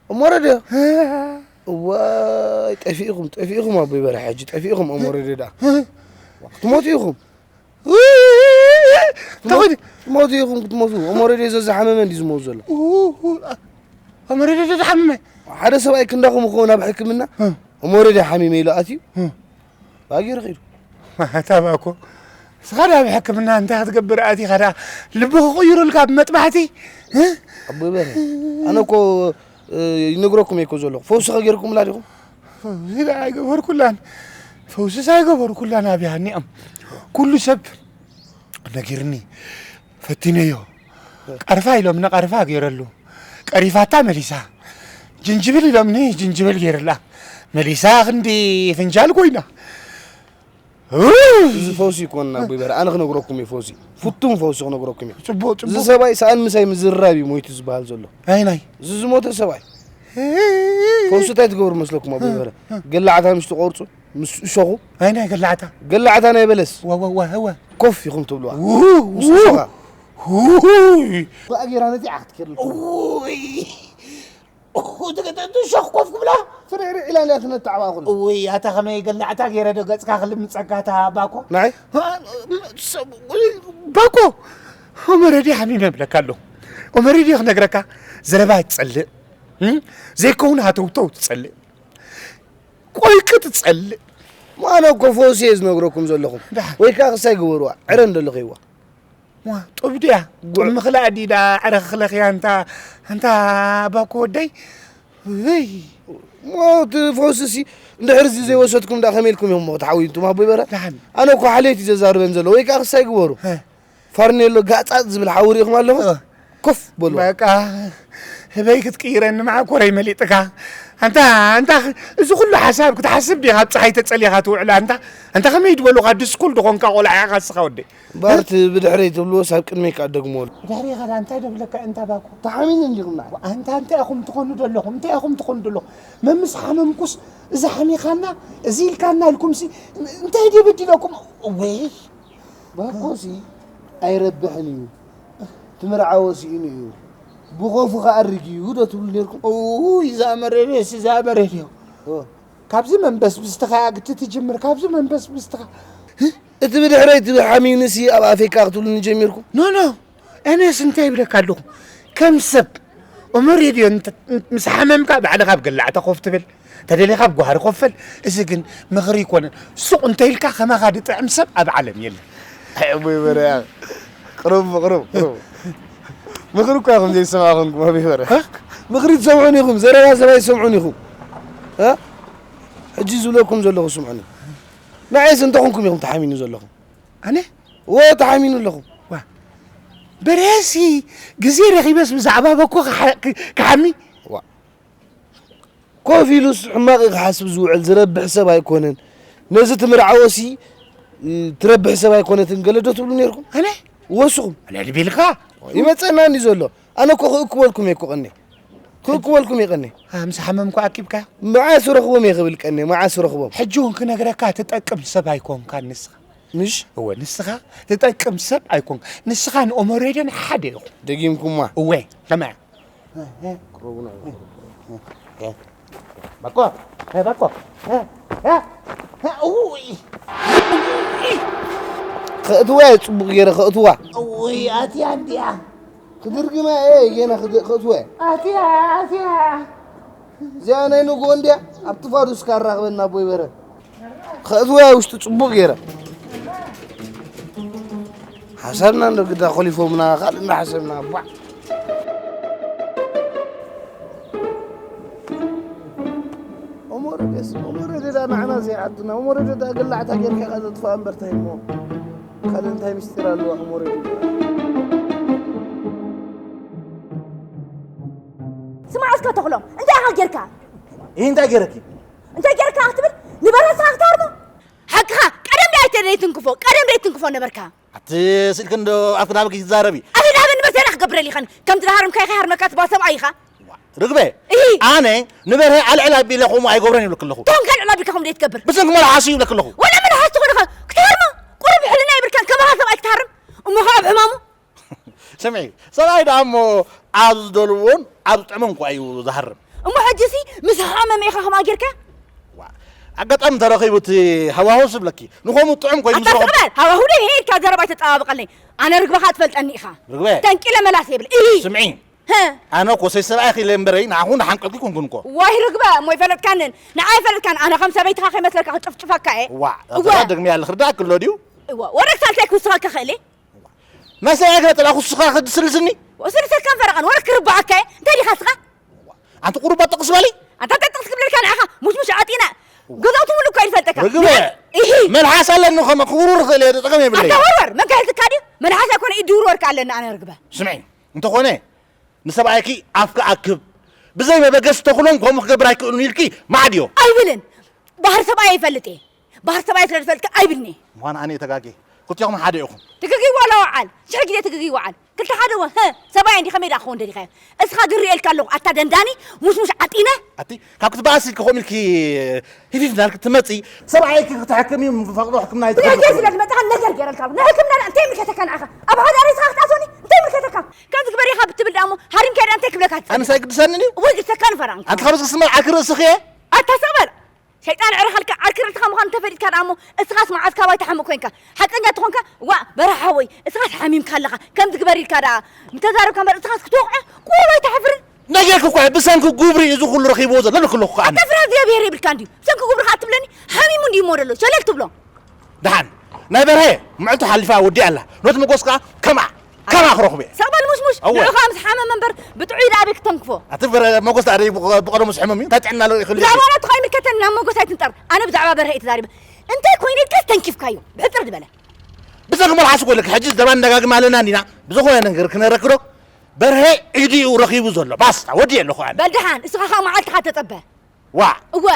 እሞ ረድዮ? እዋይ፣ ጠፊእኹም፣ ጠፊእኹም ኣቦይ በርሀ፣ ሕጂ ጠፊእኹም። እሞ ረድዮ ደኣ ክትሞቱ ኢኹም። እንታይ ኮይኑ? ክትሞቱ ኢኹም፣ ክትሞቱ። እሞ ረድዮ ዘዝሓመመ እንዲ ዝሞት ዘሎ። እሞ ረድዮ ዘዝሓመመ? ሓደ ሰብኣይ ክንዳኹም ክኸውን ኣብ ሕክምና፣ እሞ ረድዮ ሓሚመ ኢሉ ኣትዩ። ባጊሩ ኺዱ። ኣታ ባኮ፣ ንስኻ ዳ ኣብ ሕክምና እንታይ ክትገብር ኣቲኻ ዳ ልቢ ክቕይሩልካ ኣብ መጥባሕቲ? እ? ኣቦይ በርሀ፣ ኣነ እኮ፣ እ፣ ይነግረኩም እየ እኮ ዘለኹ። ፈውሲ ከ ጌርኩምላ ዲኹም? ፈውሲ ዳ ኣይገበርኩላን። ፈውስስ ኣይገበርኩላን ኣብያኒ እም። ኩሉ ሰብ ነጊርኒ። ፈቲነዮ። ቀርፋ ኢሎምኒ ቀርፋ ገይረሉ። ቀሪፋታ መሊሳ። ጅንጅብል ኢሎምኒ ጅንጅብል ገይርላ። መሊሳ ክንዲ ፍንጃል ኮይና። እዚ ፈውሲ ይኮንና ኣቦይ በርሀ፣ ኣነ ክነግረኩም እየ ፈውሲ። ፍቱን ፈውሲ ክነግረኩም እየ። ጽቡቕ፣ ጽቡቕ። እዚ ሰብኣይ ሰኣን ምሳይ ምዝርራብ እዩ ሞይቱ ዝበሃል ዘሎ። ኣይ ናይ። እዚ ዝሞተ ሰብኣይ። ፈውሲ እንታይ ትገብሩ መስለኩም ኣቦይ በርሀ? ገላዕታ ምሽ ትቆርጹ፣ ምስ እሾኹ። ኣይ ናይ ገላዕታ። ገላዕታ ናይ በለስ። ዋ፣ ዋ፣ ዋ፣ ዋ። ኮፍ ኢኹም ትብልዋ። ው፣ ምስ ው። እሾኻ። ውይ። ብኣጌራ ነዚኣ ክትከልኩም። ውይ። እቲ፣ እቲ፣ እቲ ሸኽ ኮፍ ክብላ። ፍርዕርዕ ኢላ እንድያ ትነትዕ ኣብኣ ኩሉ። እውይ፣ ኣታ ከመይ ገላዕታ ገይረ ዶ ገጽካ ክልምጸካ እታ ባኮ? ንዓይ? አ፣ ሰብ፣ ባኮ! መረዲ ሓሚመ እብለካ ኣለኹ። መረዲ ክነግረካ፣ ዘረባ ትጸልእ። እም? ዘይከውን ሃተውተው ትጸልእ። ቆይቂ ትጸልእ። ኣነ እኮ ፈውሲ እየ ዝነግረኩም ዘለኹም። ደሓን። ወይ ከኣ ክሳይ ግበሩዋ። ዕረ እንደለኽይዋ። ዋ፣ ጡብ ድያ? ጉዕ። ጡብ ምኽላእ ድዩ ደኣ ዕረ ክኽለኽያ ኣንታ፣ ኣንታ ባኮ ወደይ? እይ። እሞ እቲ ፈውስሲ እንድሕር እዚ ዘይወሰድኩም ደኣ ከመይ ኢልኩም ኢኹም እሞ ክትሓውዩ እንቱም ኣቦይ በረ? ደሓን። ኣነ እኮ ሓልዮት እዩ ዘዛርበን ዘሎ። ወይ ከኣ ክሳይ ግበሩ። ሀ። ፋርኔሎ ጋጻጽ ዝብል ሓዊ ርኢኹም ኣለኹም? እ። ኮፍ በሉ። በቃ ህበይ ክትቅይረኒ መዓኮረይ መሊጥካ። ኣንታ፣ ኣንታ፣ እዚ ኩሉ ሓሳብ ክትሓስብ ዲኻ ኣብ ጸሓይ ተጸሊኻ ትውዕል? ኣንታ፣ ኣንታ ከመይ ድበሉኻ ድስኩል ድኾንካ ቆልዓ ኢኻ እስኻ ወደይ? ባርቲ ብድሕረይ ትብልዎስ ኣብ ቅድመይ ከኣ ደግምዎ። ብድሕረይ ኸዳ እንታይ ደብለካ እንታ ባኮ? ተሓሚኑ እንዲኹም ንዓይ። ኣንታ እንታይ ኢኹም ትኾኑ ደለኹም? እንታይ ኢኹም ትኾኑ ደለኹም? መምስ ሓመምኩስ እዚ ሓሚኻና፣ እዚ ኢልካና ኢልኩምሲ እንታይ ድየ በዲለኩም? ወይ ባኮሲ ኣይረብሕን እዩ። ትምርዓዎ ስኢኑ እዩ። ብኾፉ ክኣርግ እዩ ዶ ትብሉ ኔርኩም? ኡይ፣ እዛ መረድዮስ፣ እዛ መረድዮ። ኦ። ካብዚ መንበስብስትኻ እያ ግቲ ትጅምር፣ ካብዚ መንበስብስትኻ። እቲ ብድሕረይ እቲ ሓሚዩንሲ ኣብ ኣፈይ ከኣ ክትብሉኒ ጀሚርኩም? ኖ፣ ኖ። ኣነስ እንታይ ይብለካ ኣለኹ? ከም ሰብ፣ እሞ ሬድዮ እንተ-፣ ምስ ሓመምካ ባዕልኻ ኣብ ገላዕታ ኮፍ ትብል፣ ተደሊኻ ኣብ ጓህሪ ኮፍ በል። እዚ ግን ምኽሪ ኣይኮነን። ሱቕ እንተ ኢልካ ከማኻ ዝጥዕም ሰብ ኣብ ዓለም የለን። ኣይ ኣቦይ በርሀ፣ ቅሩብ፣ ቅሩብ፣ ቅሩብ። ምኽሪ እኳ ኢኹም ዘይሰማዕ ኮንኩም ኣቦይ በርሀ። እ? ምኽሪ ትሰምዑን ኢኹም፣ ዘረባ ሰብ ኣይትሰምዑን ኢኹም። እ? ሕጂ ዝብለኩም ዘለኹ ስምዑኒ። ንዓይስ እንታይ ኮንኩም ኢኹም ተሓሚኑ ዘለኹም? ኣነ? እወ፣ ተሓሚኑ ኣለኹም። ዋ፣ በርሀሲ ግዜ ረኺበስ ብዛዕባ በኮ ክሓ-፣ ክ-፣ ክሓሚ? ዋ። ኮፍ ኢሉስ ሕማቕ ክሓስብ ዝውዕል ዝረብሕ ሰብ ኣይኮነን። ነዚ ትምርዓወሲ፣ እ፣ ትረብሕ ሰብ ኣይኮነትን ገለ ዶ ትብሉ ኔርኩም? ኣነ? ወስኹም። ኣነ ድቢልካ? ይመጸና እንዲ ዘሎ። ኣነ እኮ ክእክበልኩም እየ እኮ ቀኔ። ክእክበልኩም እየ ቀኔ። ኣ፣ ምስ ሓመምኩ ኣኪብካ? መዓስ ረኽቦም እየ ክብል ቀኔ፣ መዓስ ረኽቦም? ሕጂ እውን ክነግረካ ትጠቅም ሰብ ኣይኮንካን ንስኻ። ምሽ? እወ፣ ንስኻ ትጠቅም ሰብ ኣይኮንካ። ንስኻ ንኦመሬደን ሓደ ኢኹም። ደጊምኩማ። እወ፣ ከመይ? ቅረቡና። እ፣ እ፣ እ። ባኮ፣ እ፣ ባኮ፣ እ፣ እ፣ እ፣ ኡይ። ከእትዋ እየ ጽቡቕ ገይረ ከእትዋ። ኡይ፣ ኣትያ እንድያ። ክድርግማ እየ፣ ገና ክድ-፣ ከእትዋ እየ። ኣትያ፣ ኣትያ። እዚኣ ናይ ንግሆ እንድያ፣ ኣብቲ ፋዱስ ካራኽበና ኣቦይ በረ። ከእትዋ ውሽጢ ጽቡቕ ገይረ። ሓሳብና እንዶ ግዳ ኮሊፎምና፣ ካልእ እንዳሓሰብና፣ ቧዕ። ኦሞረደስ፣ ኦሞረደ ዳ ንዓና ዘይዓድና፣ ኦሞረደ ዳ ገላዕታ ጌርካ ኢኻ ዘጥፍኣ እምበር እንታይ እሞ። ካልእ እንታይ ምስጢር ኣለዋ ኦሞረደ? ስማዕ እስከ ተኽሎም፣ እንታይ ኢኻ ጌርካ? ይህ እንታይ ጌረኪ? እንታይ ጌርካ ክትብል ንበረስኻ ክትሃርሞ? ሓቅኻ፣ ቀደም ድኣ ኣይተ-፣ ዘይትንክፎ፣ ቀደም ዘይትንክፎ ነበርካ። ኣቲ ስኢልኪ እንዶ ኣፍኪ ናብኪ ትዛረቢ። ኣበይ ናበይ ንበርተና ክገብረል ኢኻን? ከም ዝሃርምካ ኢኻ ሃርመካ ትባ ሰብኣይ ኢኻ። ዋ፣ ርግበ፣ እሂ። ኣነ ንበርሀ ኣልዕል ኣቢለ ከምኡ ኣይገብሮን ይብለኪ ኣለኹ። ቶም ካልዕል ኣቢልካ ከምኡ ዘይትገብር። ብሰንኪ መልሓሱ ይብለኪ ኣለኹ። ወላ መልሓስ ትኾን ኢኻ ክትሃርሞ? ቁሩብ ሕልና ይብልካን ከማኻ ሰብኣይ ክትሃርም? እሞ ኸዓ ብሕማሙ? ስምዒ፣ ሰብኣይ ደኣ እሞ ኣብ ዝደልዎን ኣብ ዝጥዕሞን እኳ እዩ ዝሃርም። እሞ ሕጂሲ ምስ ሓመመ ኢኻ ከምኣ ጌርካ? ዋ፣ ኣጋጣሚ ተረኺቡ እቲ ሃዋህው ስብለኪ፣ ንኸምኡ ጥዑም ኮይኑ ኣታ ዝረኸብ- ትቕበል፣ ሃዋህው ደይ ሄድካ ዘረባ ኣይተጠባብቐለይ። ኣነ ርግበኻ ትፈልጠኒ ኢኻ። ርግበ። ተንቂለ መላስ የብል። እሂ። ስምዒ፣ ሀ። ኣነ እኮ ሰይ ሰብኣይ ኺለ እምበረይ፣ ንዓኹ ንሓንቀልኪ ኮንኩን እኮ። ዋይ ርግበ፣ እሞ ይፈለጥካንን፣ ንዓይ ይፈለጥካን፣ ኣነ ከም ሰበይትኻ ከይመስለካ ክጭፍጭፈካ እየ። ዋ፣ እወ። ኣዛ ደግሚ ያለ ክርዳእ ክሎ ድዩ? እወ፣ ወረክ ሳልሳይ ክውስኸካ ክእል እየ። ናይ ሰብኣይ ክነጥላ ክውስኻ ክድስልስኒ? ወስልሰካን ፈረቓን፣ ወረክ ክርባዓካ እየ። እንታይ ዲኻ ስኻ? ኣንቲ ቁሩባ ጥቕስ በሊ። ኣንታ እንታይ ጥቕስ ክብለልካ ንዓኻ? ሙሽሙሽ ዓጢና። ገዛውቲ ሙሉ እኮ ይፈልጠካ። ርግበ። እሂ። መልሓስ ኣለኒ ኸመ ክውርውር ክእል እየ፣ ጠቐም የብለይ። ኣታ ወርወር፣ መጋየፅካ ድዩ? መልሓስ ኣይኮነ፣ ኢድ ድውርወርካ ኣለኒ ኣነ ርግበ። ስምዒ፣ እንተኾነ ንሰብኣይኪ ኣፍካ ኣክብ። ብዘይ መበገሲ ተኽሎም ከምኡ ክገብር ኣይክእሉን ኢልኪ ማዕድዮ። ኣይብልን። ባህሪ ሰብኣይ ይፈልጥ እየ። ባህሪ ሰብኣይ ስለ ዝፈልጥ ኣይብልኒ። ምዃን ኣነ እየ ተጋግየ። ክልቲኹም ሓደ ኢኹም። ትግግይ ዋላ ወዓል። ሽሕ ግዜ ትግግይ ወዓል። ክልተ ሓደ ወ-፣ ሀ፣ ሰብኣይ እንዲ ከመይ ደኣ ክኸውን ደሊኻዮ? እስኻ ግን ርእየልካ ኣለኹ። ኣታ ደንዳኒ፣ ሙሽሙሽ ዓጢነ። ኣቲ፣ ካብ ክትበኣሲ ኢልኪ ከምኡ ኢልኪ ሂፊፍ እንዳልኪ ትመጺ። ሰብኣይኪ ክትሕክሚ ፈቕዶ ሕክምና ብረድዮ ስለ ዝመጽኻ ነገር ገይረልካ ኣለኹ። ንሕክምና ደኣ እንታይ ይምልከተካ ንዓኻ? ኣብ ሓደ ሬሳኻ ክትኣትወኒ እንታይ ይምልከተካ? ከምዚ ግበሪ ኢኻ ብትብል ደኣ እሞ ሃሪምካ ደኣ እንታይ ክብለካ ትኽእል? ኣነስ ኣይግድሰንን እዩ። ወይ ግድሰካ ንፈራንካ። ኣንቲ ካብ እስኪ ስምዕ ዓክሪ እስኺ እየ። ኣታ ሰቕ በል። ሸይጣን ዕረኸልካ ዓርኪ ርኢኻ ምዃኑ እንተፈሊጥካ ደኣ እሞ እስኻስ መዓስ ካባይ ትሓምቕ ኮንካ? ሓቀኛ ተኾንካ፣ ዋእ በርሀ ሓወይ፣ እስኻስ ሓሚምካ ኣለኻ፣ ከምዚ ግበር ኢልካ ደኣ ምተዛረብካ እምበር እስኻስ ክትወቕዖ ቁሩብ ኣይትሓፍርን? ነጊረኪ እኮ እየ፣ ብሰንኪ ጉብሪ እዩ እዚ ኩሉ ረኺብዎ ዘሎ ኢልኪ ኣለኹ ከኣ ኣነ። ኣታ ፍርሃት እግዚኣብሄር የብልካን ድዩ? ብሰንኪ ጉብርኻ ኣትብለኒ፣ ሓሚሙ እንድዩ እሞ ዘሎ፣ ሸለል ትብሎ። ደሓን፣ ናይ በርሀ ምዕልቱ ሓሊፋ ወዲኣ ኣላ፣ ነቲ መጎስ ከኣ ከምኣ። ከማኻ ክረኽቦ እየ። ሰቕ በል ሙሽሙሽ፣ እወ። ንዑ ኸኣ ምስ ሓመመ እምበር ብጥዑይ ደኣ ኣበይ ክተንክፎ? ኣቲ በረ-፣ መጎስ ደኣ ደይ ብቐ-፣ ብቐደሙ ዝሕመም እዩ። እንታይ ጥዕና ኣለዎ ይኽእል እዩ? ብዛዕባ ናቱ ከይምልከተኒ ናብ መጎስ ኣይትንጠር። ኣነ ብዛዕባ በርሀ እየ ተዛሪበ። እንታይ ኮይነ ኢልካስ ተንኪፍካዮ? ብሕጽር ዝበለ። ብሰንኪ መልሓስ እኮ ኢለኪ። ሕጂ ዘረባ ንደጋግም ኣለና እንዲና። ብዝኾነ ነገር ክነረክዶ። በርሀ ኢዱ እዩ ረኺቡ ዘሎ። ባስታ፣ ወዲኤ ኣለኹ ኣነ። በል ደሓን፣ እስኻ ኸኣ መዓልትኻ ተጸበ። ዋዕ! እወ።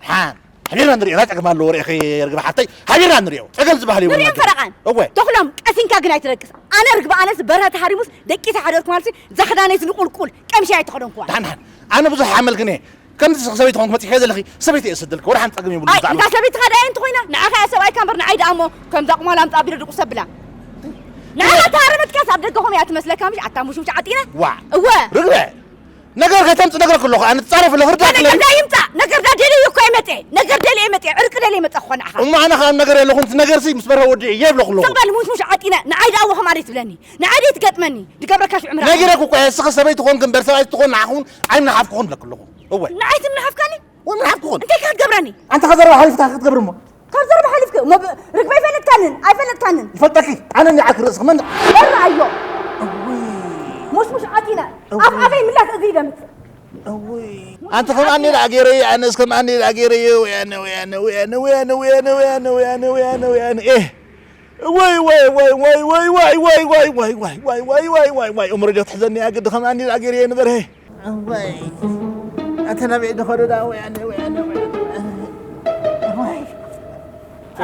ሓን፣ ሓቢርና ንሪኦ፣ እንታይ ጸገም ኣለዎ? ርኢኺ ርግቢ ሓፍተይ፣ ሓቢርና ንሪኦ። ጸገም ዝበሃል የብሉን። ንሪኦ ፈረቓን። እወ። ተኽሎም፣ ቀሲንካ ግን ኣይትደቅስ። ኣነ ርግቢ ኣነስ በርሀ ተሃሪሙስ ደቂሰ ሓደርኩ ማለትሲ፣ እዛ ክዳነይስ ንቑልቁል፣ ቀምሸ ኣይትኸደንኩዋን። ደሓን፣ ደሓን። ኣነ ብዙሕ ሓመልክን እየ። ከምዚ ሰበይቲ ኮንክ መጺእካ ዘለኺ፣ ሰበይቲ እየ ዝሰደልኪ። ወላ ሓንቲ ጸገም የብሉን ኣይ፣ ብዛዕባ እታ ሰበይቲ ኸኣ እንታይ ኮይና? ንዓኻ እያ ሰብኣይካ እምበር ንዓይ ደኣ እሞ ከምዛ ቁማል ኣምጻ ኣቢለ ድቁስ ኣቢላ። ንዓኻ ተሃረመትካስ ኣብ ደገ ኸም እያ ትመስለካ ምሽ? ኣታ ሙሽሙሽ ዓጢነ? ዋዕ። እወ። ርግበ። ነገር ከይተምጽእ ነግረኪ ኣለኹ፣ ኣነ ትጻረፊ ኣለኺ፣ ርዳእኪ ነገር ኣለኒ። ዳ ይምጻእ፣ ነገር ዳ ደልየ እኮ እየ መጽየ፣ ነገር ደልየ እየ መጽየ፣ ዕርቂ ደልየ እየ መጽየ እኮ ንዓኻ። እሞ ኣነ ኸኣ ነገር የለኹን፣ እቲ ነገርሲ ምስ በርሀ ወዲኤ እየ ይብለኺ ኣለኹ። ሰቕ በል ሙሽሙሽ ዓጢነ፣ ንዓይ ደኣ እወ ኸማን ትብለኒ፣ ንዓይ ደይ ትገጥመኒ፣ ድገብረካ ሽዑ ምርኣይ። ነጊረኪ እኮ እየ፣ እስኺ ሰበይቲ ኮንኪ እምበር ሰብኣይ ትኾን ንዓኹም ኣይምነሓፍኩኹን እብለኪ ኣለኹ። እወ። ንዓይስ ምነሓፍካኒ? ወ ምነሓፍኩኹን? እንታይ ኢኻ ክትገብረኒ? ኣንታ ካብ ዘረባ ሓሊፍካ ክትገብሪ እሞ። ካብ ዘረባ ሓሊፍኪ? እሞ ብ-፣ ርግበ ኣይፈለጥካንን፣ ኣይፈለጥካንን። ይፈልጠኪ፣ ኣነ እንዲ ዓርኪ ርእስኺ መን? በል ኣዮ። እውይ። ሙሽሙሽ ዓጢነ። እውይ። ኣፍ ኣፈይ ምላስ እዚ ይደምጽ። እውይ። ኣንቲ ከም ኣኒ ደኣ ገይረዮ፣ ኣነስ ከም ኣኒ ደኣ ገይረዮ፣ ወያነ፣ ወያነ፣ ወያነ፣ ወያነ፣ ኤህ። እወይ፣ እወይ፣ እወይ፣ እወይ፣ እወ ርድዮ ክትሕዘኒ እያ ግዲ ከም ኣኒ ደኣ ገይረዮ ንበርሀ። እወይ፣ ኣተ ናበይ ድኸዶ ደኣ ወያነ፣ ወያነ፣ ወያነ፣ ወያነ። እወይ፣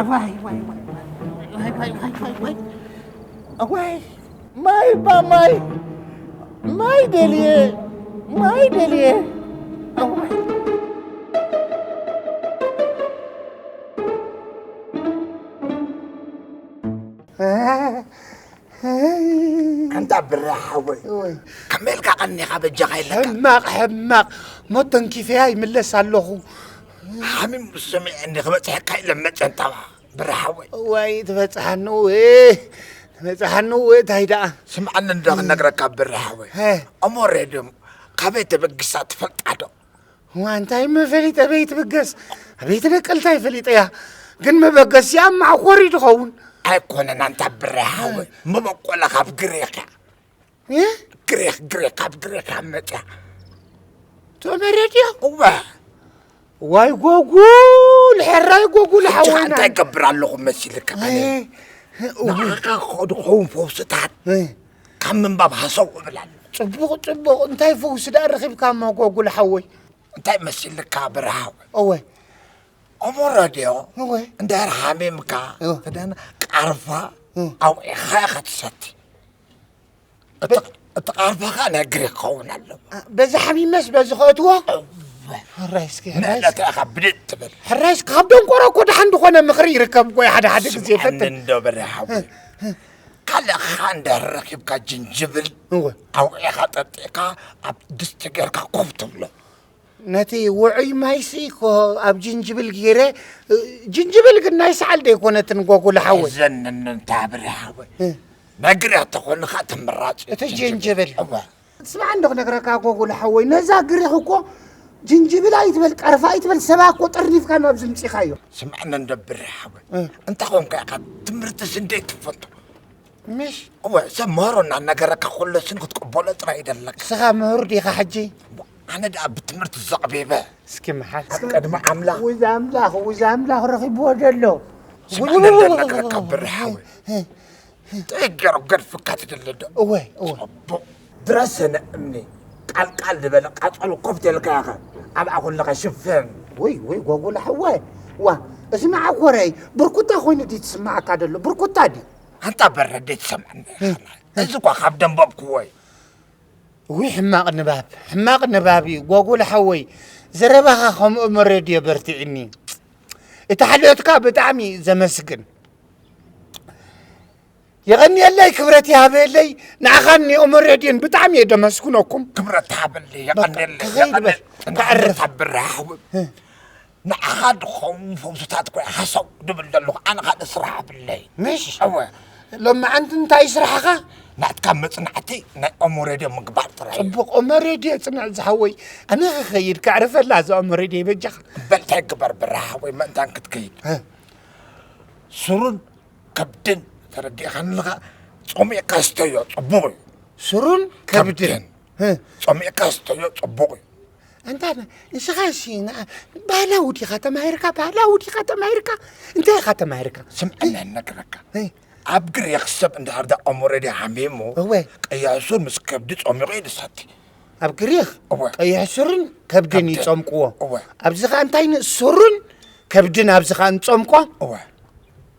እወይ፣ እወይ፣ እወይ፣ እወይ። እወይ፣ ማይ እባ ማይ፣ ማይ ደልየ፣ ማይ ደልየ። እወይ። ኣንቲ ዳብረ ሓወይ፣ ወይ። ከመይ ኢልካ ቀኒኻ በጃኻ ኢለካ? ሕማቕ፣ ሕማቕ። ሞት ተንኪፈያ ይምለስ ኣለኹ። ሓሚም ምስ ሰሚዐኒ ክበጽሐካ ኢለ መጸ እንታባ፣ ብረ ሓወይ። ወይ፣ ትበጽሓኒ፣ ወይ። ትበጽሓኒ፣ ወይ፣ እንታይ ደኣ? ስምዓኒ እንዶ ክነግረካ፣ ብረ ሓወይ። ሀ። እሞ ሬድዮም ካበይ ተበጊሳ ትፈልጣ ዶ? እዋ፣ እንታይ መፈሊጠ በይ ትብገስ? ኣበይ ትነቅል እንታይ ፈሊጠያ? ግን መበገሲኣ ማዕኮር እዩ ትኸውን። ኣይኮነን ኣንታ ብረ ሓወይ፣ መበቆላ ካብ ግሪኽ እያ። እ? ግሪኽ፣ ግሪኽ፣ ካብ ግሪኽ እያ መፅያ። ቶም ሬድዮ? እወ። ዋይ ጎጉል፣ ሕራይ ጎጉል ሕጂ ሓወይና። እንታይ ገብር ኣለኹ መሲልካ ኣነ? እ፣ እወ። ንዓኻ ክኸውን ፈውስታት እ። ካብ ምንባብ ሃሰው እብል ኣለኹ። ጽቡቕ፣ ጽቡቕ። እንታይ ፈውሲ ደኣ ረኺብካ እሞ ጎጉል ሓወይ? እንታይ መሲልካ ብረ ሓወይ? እወ። እሞ ረድዮ እወ። እንድሕር ሓሚምካ እወ። ክዳን ቃርፋ እወ። ኣውዒኻ ኢኻ ትሰቲ። እቲ ቃርፋ ኸኣ ናይ ግሪኽ ክኸውን ኣለዎ። አ፣ በዚ ሓሚመስ በዚ ከእትዎ? እወ። ሕራይ እስኪ፣ ሕራይ እስኪ። ንእለታ ኢኻ ብድድ ትብል። ሕራይ እስኪ፣ ካብ ደንቆሮ እኮ ደሓን ዝኾነ ምኽሪ ይርከብ እኮ፣ ሓደ ሓደ ግዜ ስምዓኒ ፈትን። እንዶ ብረ ሓወይ። እ፣ እ። ካልእ ኸኣ እንድሕር ረኺብካ ጅንጅብል እወ። ኣውዒኻ ጠጢእካ ኣብ ድስቲ ጌርካ ኮፍ ትብሎ። ነቲ ውዑይ ማይሲ እኮ ኣብ ጅንጅብል ገይረ፣ እ፣ ጅንጅብል ግን ናይ ሰዓል ዶ ኣይኮነትን ጓጉላ ሓወይ? ዘንንን ታብሪ ሓወይ። እ። ነግርያ ተኾንኻ ተመራጺ እቲ ጅንጅብል። ጅንጅብል። እወ። ስማዕ እንዶ ክነግረካ ጓጉላ ሓወይ፣ ነዛ ግሪኽ እኮ ጅንጅብል ኣይትበል፣ ቀርፋ ኣይትበል፣ ሰባ እኮ ጠርኒፍካ ናብዚ ምጺኻዮ። ስማዕ እንዶ ብሪ ሓወይ። እ። እንታይ ኾንካ ኢኻ ትምህርትስ እንዴት ትፈልጦ? ምሽ? እወ፣ ሰብ ምህሮ እናነገረካ ኩሉ ስን ክትቅበሎ ጥራይ ይደለካ። ንስኻ ምህሩ ዲኻ ሕጂ? ኣነ ደኣ ብትምህርቲ ዘቕቢበ። እስኪ መሓል። ኣብ ቅድሚ ኣምላኽ። ውዝ ኣምላኽ፣ ውዝ ኣምላኽ ረኺብዎ ደሎ። ስምዕ ውይ፣ ውይ፣ ውይ፣ ለለካ ውይ፣ ከብር ውይ፣ ሓወይ። ጥዕገሮ ገድፍካ ትደለ ዶ? እወ፣ እወ። ጽቡቕ። ድረሰነ እምኒ ቃልቃል ዝበለ ቃጸሎ ኮፍ ተልካ ኢኻ። ኣብኣ ኩለኻ ሽፍን። ወይ፣ ወይ፣ ጓጉላ ሓወይ። ዋ፣ እስማዕ ኮረይ፣ ብርኩታ ኮይኑ ድዩ ትስማዓካ ደሎ? ብርኩታ ድዩ? ኣንታ በረደ ትሰምዓኒ። እ። እዚ እኳ ካብ ደንበብክዎ እዩ። ውይ፣ ሕማቕ ንባብ፣ ሕማቕ ንባብ እዩ። ጓጉላ ሓወይ፣ ዘረባኻ ከምኡ መሬድዮ በርቲዕኒ። እቲ ሓልዮትካ ብጣዕሚ ዘመስግን። የቐንየለይ፣ ክብረት ይሃበለይ። ንዓኻን ንኦሞ ሬድዮን ብጣዕሚ እየ ደመስግነኩም። ክብረት ይሃበለይ፣ በቃ፣ የቐንየለይ፣ ክኸይድ የቐንየለይ። በል፣ ክዕርፍ። እንዳ ብራህ። እ። ንዓኻ ድኸውን ፈውስታት እኮ እየ ሓሳው ድብል ዘለኹ። ኣነ ካልእ ስራሕ ኣብለይ። ምሽ? እወ። ሎማዓንቲ እንታይ ስራሕኻ? ናትካ መጽናዕቲ ናይ ኦሞ ሬድዮ ምግባር ጥራይ እዩ። ጽቡቕ፣ ኦሞ ሬድዮ ጽንዕ ዝሓወይ። ኣነ ክኸይድ፣ ከዕርፈላ እዛ ኦሞ ሬድዮ በጃኻ። በል እንታይ ግበር ብራህ ሓወይ፣ ምእንታን ክትከይድ። እ። ሱሩን ከብድን ተረዲእካኒ ኣለኻ? ጾሚእካ ስተዮ፣ ጽቡቕ እዩ። ሱሩን ከብድን። ከብድን። እ። ጾሚእካ ስተዮ፣ ጽቡቕ እዩ። ኣንታ ን-፣ ንስኻ እሲ ን-፣ ባህላዊ ዲኻ ተማሂርካ? ባህላዊ ዲኻ ተማሂርካ? እንታይ ኢኻ ተማሂርካ? ስምዕኒ እነግረካ። እ። ኣብ ግሪኽ ሰብ እንድሕር ደኣ ኦሞ ሬድዮ ሓሚሙ፣ እወ። ቀይሕ ሱር ምስ ከብዲ ጾሚቑ እዩ ዝሰቲ። ኣብ ግሪኽ እወ። ቀይሕ ሱርን ከብድን ከብድን። ይጸምቅዎ። እወ። ኣብዚ ኸኣ እንታይ ን-፣ ሱርን ከብድን ኣብዚ ኸኣ ንጸምቆ? እወ።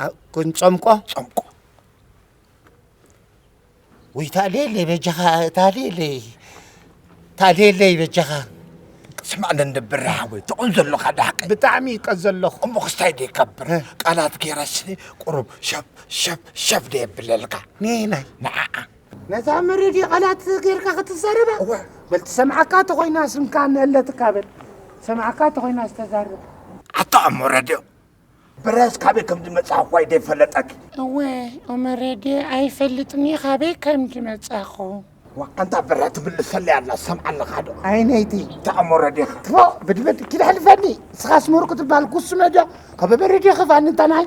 ኣ-፣ ክንጸምቆ? ጸምቆ። ውይ፣ ታሌለይ በጃኻ፣ ታሌለይ። ታሌለይ በጃኻ። ስማዕ፣ ነንደብር ሓወይ፣ ትቑን ዘለኻ ዳሕቀ። ብጣዕሚ ይቀዝ ዘለኹ። እሞ ክስታይ ደይከብር። እ። ቃላት ጌረስ ቁሩብ ሸፍ፣ ሸፍ፣ ሸፍ ደየብለልካ። ኔናይ። ንዓኣ። ነዛ መሬድ ቃላት ጌርካ ክትዛረባ? እወ። በል ትሰምዓካ ተኾይና ስምካ ነለትካ በል። ሰምዓካ ተኾይና ዝተዛረብ። ኣታ እሞ ረድዮ። ብረስ ካበይ ከም ዝመጽኣ እኳ ኣይደይፈለጠኪ። እወ፣ ኦመሬዴ ኣይፈልጥን እዩ ካበይ ከም ዝመጻኹ። ዋ፣ ኣንታ ብረ ትምልሰለይ ኣላ፣ ሰምዓ ኣለኻ ዶ? ኣይነይቲ። ተኣሞረ ዲኻ? ትፎ፣ ብድብድ፣ ኪድ ሕልፈኒ። ንስኻስ ምሁር ክትበሃል ጉስመ ዶ? ካብ በሬድዮ ኸፋኒ፣ እንታ ናይ፣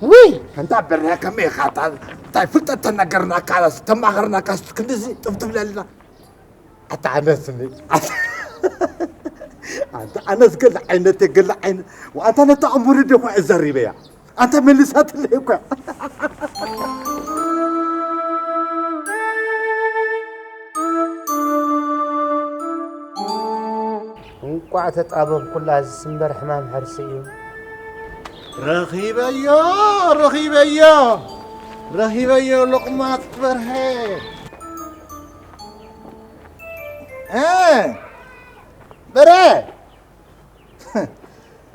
ውይ! ኣንታ ብረ ከመይ ኢኻ? እታ፣ እንታይ ፍልጠት ተነገርናካ፣ ተማኸርናካስ ክንድዚ ጥፍ ትብለልና? ኣታ ኣነስኒ። ኣንታ ኣነስ ገለ ዓይነት፣ ገለ ዓይነት። ወኣንታ ነታ እሙሪ ዲኹ እዘሪበያ። ኣንታ መሊሳትለይ እኳ። እንቋዕ ተጣበብኩላ፣ ዝስምበር ሕማም ሕርሲ እዩ። ረኺበዮ፣ ረኺበዮ፣ ረኺበዮ ሎቕማጽ በርሀ። እ፣ በረ፣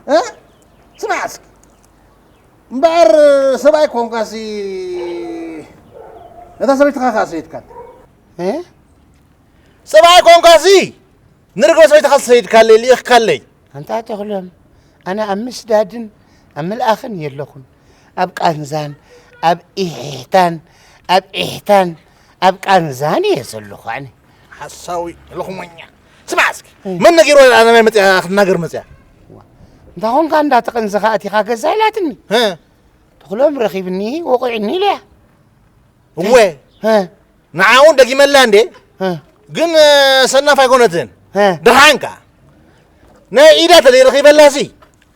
እ፣ ስማዕ እስኪ። እምበኣር ሰብኣይ ኮንካሲ፣ ነታ ሰበይትኻ ከኣ ሰይድካ። እ? ሰብኣይ ኮንካሲ ንርግበ ሰበይትኻ ሰይድካለይ፣ ልኢኽካለይ። ኣንታ ተኽሎም፣ ኣነ ኣብ ምስዳድን ኣብ ምልኣኽን የለኹን። ኣብ ቃንዛን፣ ኣብ ኢሕታን፣ ኣብ ኢሕታን፣ ኣብ ቃንዛን እየ ዘለኹ ኣነ። ሓሳዊ ልኽመኛ። ስማዕ እስኪ፣ እ። መን ነጊሩ ኣነ ማይ መጽያ ክትናገር መጽያ? ዋ፣ እንታ ኾንካ እንዳተቐንዘኻ ኣቲኻ ገዛ ኢላትኒ። እ። ተኽሎም ረኺብኒ፣ ወቒዕኒ ኢለያ። እወ። እ። ንዓ እውን ደጊመላ እንዴ? እ። ግን፣ እ፣ ሰናፍ ኣይኮነትን። እ። ደሓንካ። ናይ ኢዳ ተደይ ረኺበላሲ፣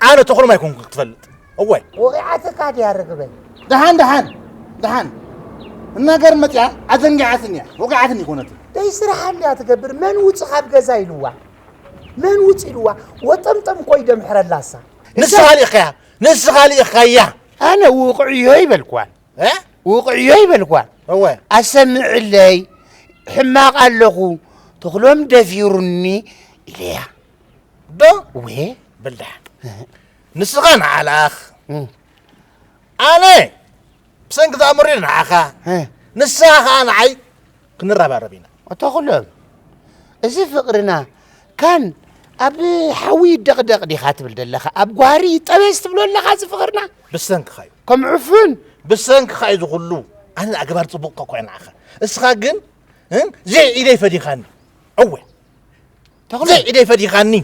ኣነ ተኽሎም ኣይኮንኩ ክትፈልጥ። እወ። ወቒዓትካ ድያ ርግበይ? ደሓን፣ ደሓን፣ ደሓን። እናገር መጽያ ኣዘንጊዓትኒ እያ። ወቒዓትኒ ኣይኮነትን። ደይ ስራሓ እንድያ ትገብር። መን ውጽእ ካብ ገዛ ኢልዋ? መን ውጽእ ኢልዋ? ወጠምጠም ኮይ ደምሕረላሳ። ንስኻ ልኢኽካያ፣ ንስኻ ልኢኽካያ። ኣነ ውቕዕዮ ይበልክዋን። እ? ውቕዕዮ ይበልክዋን። እወ። ኣሰምዕለይ፣ ሕማቕ ኣለኹ፣ ተኽሎም ደፊሩኒ ኢለያ። ዶ? እወ። በል ደሓን። እ። ንስኻ ንዓ ለኣኽ። እ። ኣነ ብሰንኪ ዝኣምር ንዓኻ። እ። ንስኻ ኸኣ ንዓይ ክንረባረብ ኢና። ኣቶ ተኽሎም፣ እዚ ፍቕርና ካን ኣብ ሓዊ ይደቕደቕ ዲኻ ትብል ዘለኻ? ኣብ ጓህሪ ይጠበስ ትብሎ ኣለኻ እዚ ፍቕርና? ብሰንክኻ እዩ። ከም ዕፉን። ብሰንክኻ እዩ እዚ ኩሉ። ኣነ ኣገባር ጽቡቕ እኳ እየ ንዓኻ። እስኻ ግን፣ እ፣ ዘይ ኢደይ ፈዲኻኒ። እወ። ተኽሎም። ዘይ ኢደይ ፈዲኻኒ።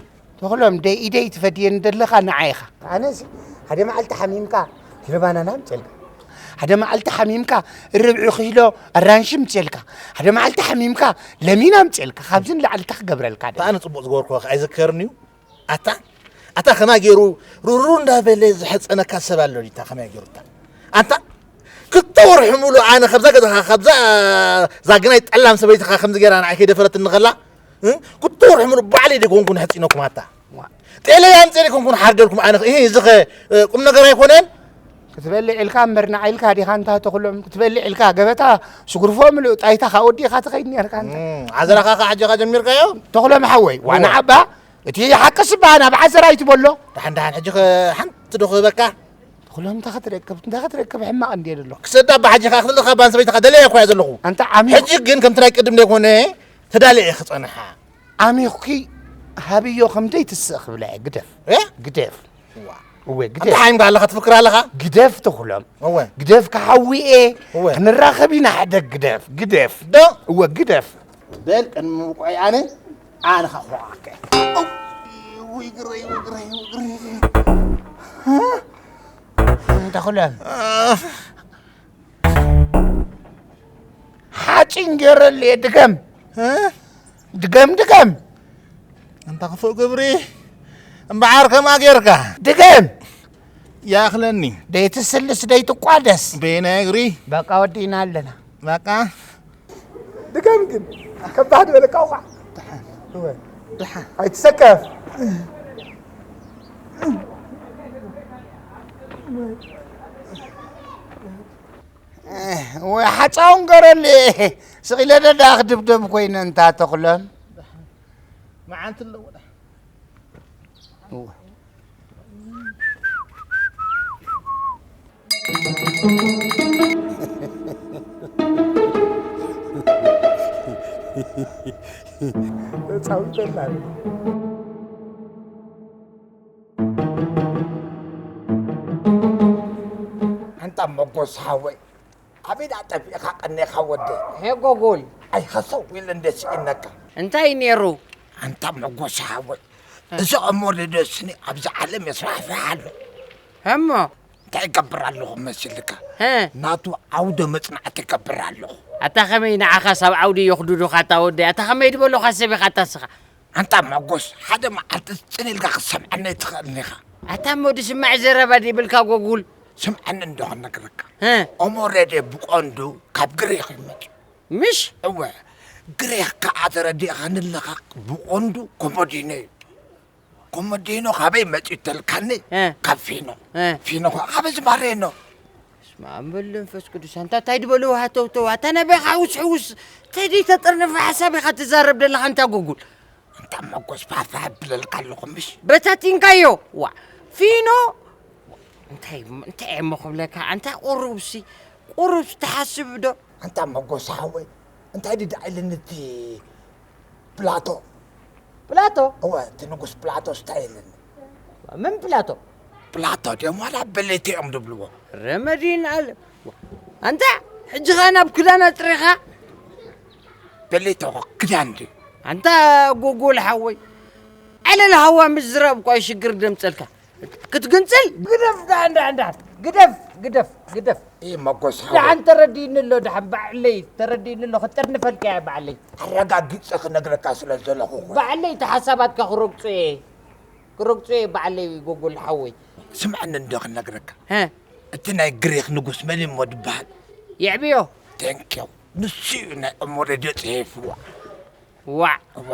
ተኽሎም፣ ደይ ኢደይ ትፈድየኒ ዘለኻ ንዓ ኢኻ። ኣነሲ ሓደ መዓልቲ ሓሚምካ ኪሎ ባናና ኣምፅኤልካ። ሓደ መዓልቲ ሓሚምካ ርብዒ ኪሎ ኣራንሺ ኣምፅኤልካ። ሓደ መዓልቲ ሓሚምካ ለሚን ኣምፅኤልካ። ካብዚ ንላዕሊ እንታይ ክገብረልካ ደሊ? ኣነ ጽቡቕ ዝገበርኩ ኣይዝከርን እዩ። ኣታ፣ ኣታ ከማይ ገይሩ ሩሩ እንዳበለ ዝሕፀነካ ሰብ ኣሎ ድዩ? ኣታ ከማይ ገይሩ እታ። ኣንታ ክልተ ወርሒ ሙሉእ ኣነ ካብዛ ገዛኻ፣ ካብዛ ዛግናይ ጠላም ሰበይትኻ ከምዚ ገይራ ንዓይ ከይደፈረትኒ ከላ፣ እ? ክልተ ወርሒ ሙሉእ ባዕለይ ደይኮንኩ ንሕፂነኩም ኣታ። ዋ። ጤለይ ኣምፅኤ ደይኮንኩ ንሓርደልኩም ኣነ፣ እ፣ እዚ ኸ፣ እ፣ ቁም ነገር ኣይኮነን? ክትበልዕ ኢልካ እምበር ንዓ ኢልካ ዲኻ እንታ ተኽሎም? ክትበልዕ ኢልካ ገበታ ስጉርፎ ምሉእ ጣይታ ካብ ወዲእኻ ትኸይድ ነርካ እንታ። እም፣ ዓዘራኻ ኸዓ ሕጂ ኢኻ ጀሚርካዮ? ተኽሎም ሓወይ፣ ዋና እወ። ዓባ እቲ ሓቅስ እባ ናብ ዓዘራ ኣይትበሎ። ደሓን ደሓን፣ ሕጂ ኸ ሓንቲ ዶ ክህበካ? ተኽሎም እንታይ ክትረክብ፣ እንታይ ክትረክብ ሕማቕ እንድየ ዘለኹ። ክሰዳ ኣባ ሓጂ ኸዓ ክትልእኻ ባን ሰበይትኻ ደልየ እኮ እየ ዘለኹ። ኣንታ ዓሚቕ ሕጂ ግን ከምቲ ናይ ቅድም ዘይኮነ ተዳልየ እየ ክጸንሓ። ዓሚቑኪ ሃብዮ ከም ዘይትስእ ክብላ እየ። ግደፍ። እ? ግደፍ። ዋ። እወ፣ ግደፍ። ኣንታ ሓሚምካ ኣለኻ ትፍክር ኣለኻ? ግደፍ ተኽሎም። እወ። ግደፍ ክሓዊ እየ። እወ። ክንራኸብ ኢና ሕደግ ግደፍ። ግደፍ። ዶ? እወ፣ ግደፍ። በል ቅድሚ ምውቅዖይ ኣነ፣ ኣነ ኸዓ ክወቕዓካ እየ። ውይ ግረይ፣ ውይ ግረይ፣ ውይ ግረይ። ተኽሎም። ሓፂን ገይረልየ ድገም። እ? ድገም፣ ድገም። ኣንታ ክፉእ ግብሪ፣ እምበዓር ከምኣ ጌርካ። ድገም። ይኣኽለኒ። ደይትስልስ፣ ደይትቋደስ። በየናይ እግሪ? በቃ ወዲእና ኣለና። በቃ። ድገም ግን፣ ከባድ በለካ ውቃዕ። እወ። ደሓን። ኣይትሰከፍ። ወይ ሓፃውን ገረሊ፣ ስቕ ኢለ ደዳ ክድብደብ ኮይነ እንታ ተኽሎም። መዓልቲ ኣለዎ ዳ። እወ። ተጻዊተላ። ኣንታ መጎስ ሓወይ፣ ኣበይ ደኣ ጠፊእኻ ቀኒኻ ወደይ? ሄ ጎጎል። ኣይ ሃሰው ኢለ እንደ ስኢነካ። እንታይ ነይሩ? ኣንታ መጎስ ሓወይ፣ እ። እዚ እሞ ርደስኒ ኣብዚ ዓለም የስፋሕፍሕ ኣሎ። እሞ? እንታይ ይገብር ኣለኹ መሲልካ? እ። ናቱ ዓውደ መጽናዕቲ ይገብር ኣለኹ። ኣታ ከመይ ንዓኻስ ኣብ ዓውዲ የኽዱዱኻ ኣታ ወደይ? ኣታ ከመይ ዝበሉኻ ሰብ ኢኻ ኣታ ስኻ? ኣንታ መጎስ፣ ሓደ መዓልቲ ጽን ኢልካ ክትሰምዓኒ ኣይትኽእልን ኢኻ። ኣታ እሞ ድስማዕ ዘረባ ድይብልካ ጎጉል? ስምዓኒ እንዶ ክነግረካ። እ። ኦሞ ሬድዮ ብቐንዱ ካብ ግሪኽ እዩ መጺኡ። ምሽ? እወ፣ ግሪኽ ከኣ ተረዲእኻኒ ኣለኻ፣ ብቐንዱ ኮሞዲኖ እዩ። ኮሞዲኖ ካበይ መጺኡ ተልካኒ? እ። ካብ ፊኖ። እ። ፊኖ ከኣ ካበይ ዝማሬኖ? በስመ ኣብ ወወልድ ወመንፈስ ቅዱስ። ኣንታ እንታይ ዝበልዎ ሃተውተው? ኣታ ናበይ ኢኻ ሕውስ ሕውስ? እንታይ ደይ ተጠርነፈ ሓሳብ ኢኻ ትዛረብ ዘለኻ ኣንታ ጎጉል? ኣንታ መጎስ ፋፋ ኣብለልካ ኣለኹ ምሽ? በታቲንካዮ። ዋ፣ ፊኖ። እንታይ፣ እንታይ እሞ ክብለካ? ኣንታ ቁሩብሲ፣ ቁሩብሲ ትሓስብ ዶ? ኣንታ መጎስ ሓወይ፣ እንታይ ድዩ ደኣ ኢልኒ እቲ ፕላቶ? ፕላቶ? እወ፣ እቲ ንጉስ ፕላቶ እንታይ ኢልኒ? ምን ፕላቶ? ፕላቶ ድዮም ዋላ በለይቲ እዮም ድብልዎ። ረመዲን ኣለ። ኣንታ፣ ሕጂ ኸኣ ናብ ክዳን ኣጥሪኻ? በለይቲ እኮ ክዳን ድዩ? ኣንታ ጎጎል ሓወይ፣ ዕለል ሃዋ ምዝራብ እኳ እዩ ሽግር ደምጸልካ። ክትግንጽል? ግደፍ፣ ደሓን፣ ደሓን፣ ደሓን። ግደፍ፣ ግደፍ፣ ግደፍ። እይ፣ መጎስ ሓወይ። ደሓን ተረዲእኒ ኣሎ፣ ደሓን ባዕለይ ተረዲእኒ ኣሎ፣ ክጥርንፈልካ እየ ባዕለይ። ኣረጋጊጸ ክነግረካ ስለ ዘለኹ እኮ። ባዕለይ እቲ ሓሳባትካ ክረግጾ እየ። ክረግጾ እየ ባዕለይ ጎጎል ሓወይ። ስምዐኒ እንዶ ክነግረካ። ሀ? እቲ ናይ ግሪኽ ንጉስ መን እሞ ድበሃል? የዕብዮ። ቴንኪው። ንሱ እዩ ናይ እሞ ሬድዮ ጽሒፍዋ። ዋዕ። እወ።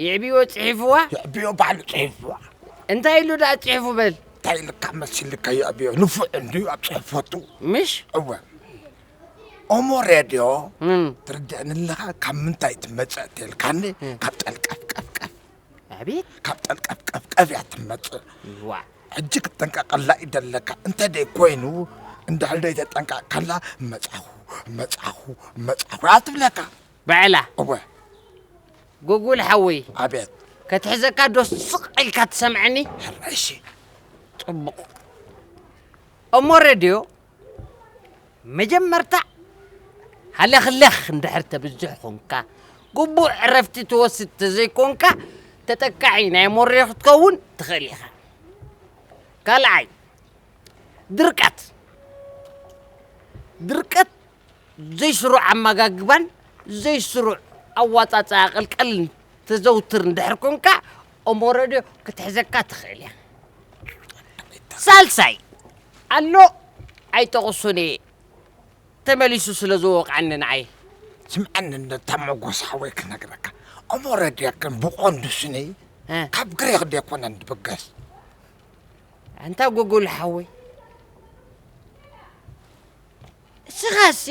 የዕብዮ ጽሒፍዋ? የዕብዮ ባዕሉ ጽሒፍዋ። እንታይ ኢሉ ደኣ ጽሒፉ በል? እንታይ ኢልካ መሲልካ የዕብዮ? ንፉዕ እንድዩ ኣብ ጽሕፈቱ። ምሽ? እወ። እሞ ሬድዮ እም። ትርድእኒ ኣለኻ? ካብ ምንታይ ትመጽእ ተልካኒ? እም። ካብ ጠልቀፍቀፍቀፍ። ኣቤት። ካብ ጠልቀፍቀፍቀፍ እያ ትመጽእ። ዋዕ። ሕጂ ክትጠንቀቐላ እዩ ደለካ። እንተ ደይ ኮይኑ፣ እንድሕር ደይ ተጠንቀቕካላ፣ መጻኹ፣ መጻኹ፣ መጻኹ እያ ትብለካ። ባዕላ። እወ። ጎጉል ሓወይ። ኣቤት። ከትሕዘካ ዶ ስቕ ኢልካ ትሰምዐኒ? ሕራይ እሺ። ጽቡቕ። እሞ ሬድዮ መጀመርታ ሃለኽለኽ እንድሕር ተብዝሕ ኮንካ፣ ግቡእ ዕረፍቲ ትወስድ ተዘይኮንካ፣ ተጠቃዒ ናይ ሞሬ ክትከውን ትኽእል ኢኻ። ካልኣይ፣ ድርቀት። ድርቀት ዘይስሩዕ ኣመጋግባን ዘይስሩዕ ኣዋጻጽኣ ቅልቀልን ተዘውትር እንድሕር ኮንካ፣ እሞ ሬድዮ ክትሕዘካ ትኽእል እያ። ሳልሳይ፣ ኣሎ ኣይጠቕሶን እየ፣ ተመሊሱ ስለ ዝወቕዓኒ ንዓይ። ስምዓኒ እንዶ፣ እታ መጎስ ሓወይ ክነግረካ፣ እሞ ሬድዮ ግን ብቐንዱ ስኒ እ። ካብ ግሪኽ ደይኮነን ድብገስ። ኣንታ ጎጎል ሓወይ፣ እስኻሲ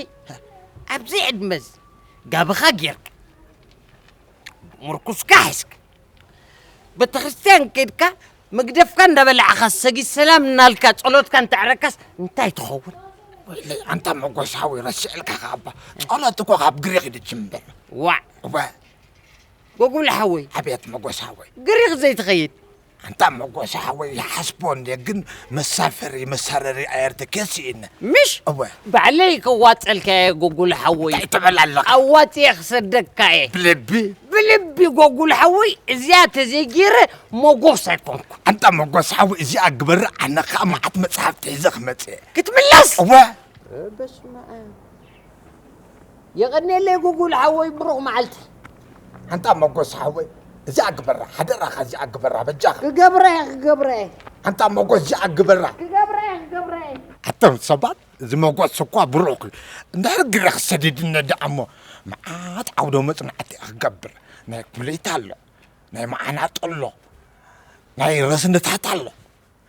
ኣብዚ ዕድመዚ ጋብኻ ጌርካ፣ ምርኩስካ ሒዝካ፣ ቤተክርስትያን ከድካ፣ መግደፍካ እንዳበላዕኻ፣ ሰጊድ ሰላም እናልካ፣ ጸሎትካ እንተዕረካስ እንታይ ትኸውን? ወይለይ፣ ኣንታ መጎስ ሓወይ፣ ረሲዕልካ ከኣ እባ። ጸሎት እኮ ካብ ግሪኽ እዩ ዝጅምር። ዋዕ። እወ። ጎጉል ሓወይ። ኣቤት መጎስ ሓወይ። ግሪኽ ዘይትኸይድ? ኣንታ መጎስ ሓወይ፣ ይሓስቦ እንድየ፣ ግን መሳፈሪ፣ መሳረሪ ኣየር ትኬት ስኢነ። ምሽ? እወ። ባዕለይ ከዋጸልካ እየ ጎጉል ሓወይ። እንታይ ትብል ኣለኻ? ኣዋጽየ ክሰደካ እየ። ብልቢ? ብልቢ ጎጉል ሓወይ፣ እዚኣ ተዘይገይረ መጎስ ኣይኮንኩ። ኣንታ መጎስ ሓወይ፣ እዚኣ ግበራ፣ ኣነ ከኣ መዓት መጽሓፍቲ ሒዘ ክመጽእ እየ። ክትምለስ? እወ። በስመ ኣብ። የቐንየለይ ጉጉል ሓወይ፣ ብሩኽ መዓልቲ። ኣንታ መጎስ ሓወይ፣ እዚኣ ግበራ፣ ሓደራኻ እዚኣ ግበራ፣ በጃኻ። ክገብራ እየ፣ ክገብራ እየ። ኣንታ መጎስ፣ እዚኣ ግበራ። ክገብራ እየ፣ ክገብራ እየ። ኣቶም ሰባት፣ እዚ መጎስ እኳ ብሩኽ እዩ። እንድሕር ግረኽ ሰዲድነ ደኣ እሞ፣ መዓት ዓውደ መጽናዕቲ እየ ክገብር። ናይ ኩሌታ ኣሎ፣ ናይ መዓናጦ ኣሎ፣ ናይ ረስንታት ኣሎ።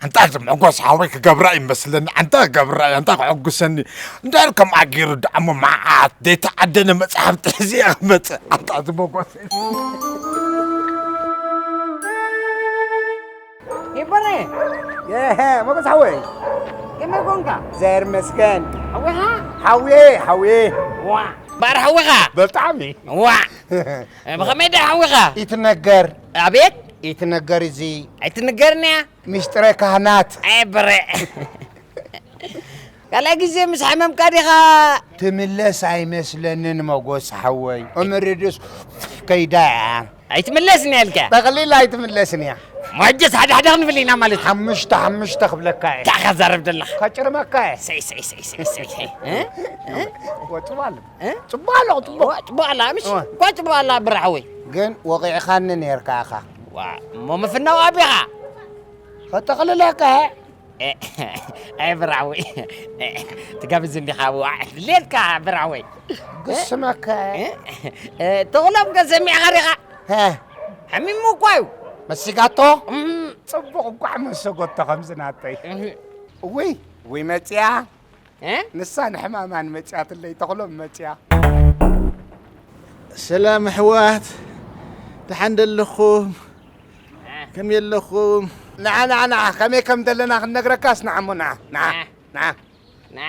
ኣንታ እዚ መጎስ ሓወይ ክገብራ ይመስለኒ፣ ኣንታ ክገብራ እየ፣ ኣንታ ከሐጉሰኒ። እንድሕር ከምኣ ገይሩ ደኣ እሞ መዓት ዘይተዓደነ መጽሓፍቲ ሒዘ እየ ክመጽእ። ኣንታ እዚ መጎስ። ይበረ፣ የሀ፣ መጎስ ሓወይ። ከመይ ኮንካ? እግዚኣብሔር ይመስገን። ሓዊኻ? ሓውየ፣ ሓውየ። ዋ፣ ባር ሓዊኻ? ብጣዕሚ። ዋ፣ ብኸመይ ደኣ ሓዊኻ? ይትነገር። ኣቤት? ይትነገር እዚ። ኣይትንገርንያ። ምስጢረ ካህናት። ኣይ በረ። ካልኣይ ግዜ ምስ ሓመምካ ዲኻ? ትምለስ ኣይመስለንን መጎስ ሓወይ። እምሪ ድስ ከይዳ እያ። ኣይትምለስን እያ ኢልካ? ጠቕሊላ ኣይትምለስን እያ። ሞጀስ ሓደ ሓደ ክንብል ኢና ማለት እዩ። ሓሙሽተ ሓሙሽተ ክብለካ እየ። እንታይ ኢኻ ትዛረብ ዘለኻ? ከጭርመካ እየ። ሰይ፣ ሰይ፣ ሰይ፣ ሰይ፣ ሰይ። እ? እ? ወ-፣ ጽቡቕ ኣሎ። እ? ጽቡቕ ኣለኹ፣ ጽቡቕ። ዋ፣ ጽቡቕ ኣላ፣ ምሽ? እወ። እኳ ጽቡቕ ኣላ፣ ብራሕወይ። ግን ወቒዕኻኒ ነይርካ ኢኻ። ዋ፣ እሞ ምፍናው ኣቢኻ? ከጠቕልለካ እየ። እ፣ ኣይ ብራወይ። ትጋብዝ እንዲኻ፣ ዋዕ፣ ድሌትካ ብራወይ። ግስመካ። እ፣ እ፣ ተኽሎም ከ ሰሚዕኻ ዲኻ? ሀ። ሓሚሙ እኳ እዩ። መሲጋቶ? እም። ጽቡቕ እኳ መሰጎቶ ከምዚ ናተይ። እም። እውይ፣ እውይ መጽያ። እ? ንሳ ንሕማማን መጽያትለይ፣ ተኽሎም መጽያ። ሰላም ኣሕዋት፣ ደሓን ደለኹም? ከመይ ኣለኹም? ንዓ፣ ንዓ፣ ንዓ፣ ከመይ ከም ዘለና ክንነግረካስ፣ ንዓ እሞ፣ ንዓ፣ ንዓ፣ እ። ንዓ። ንዓ።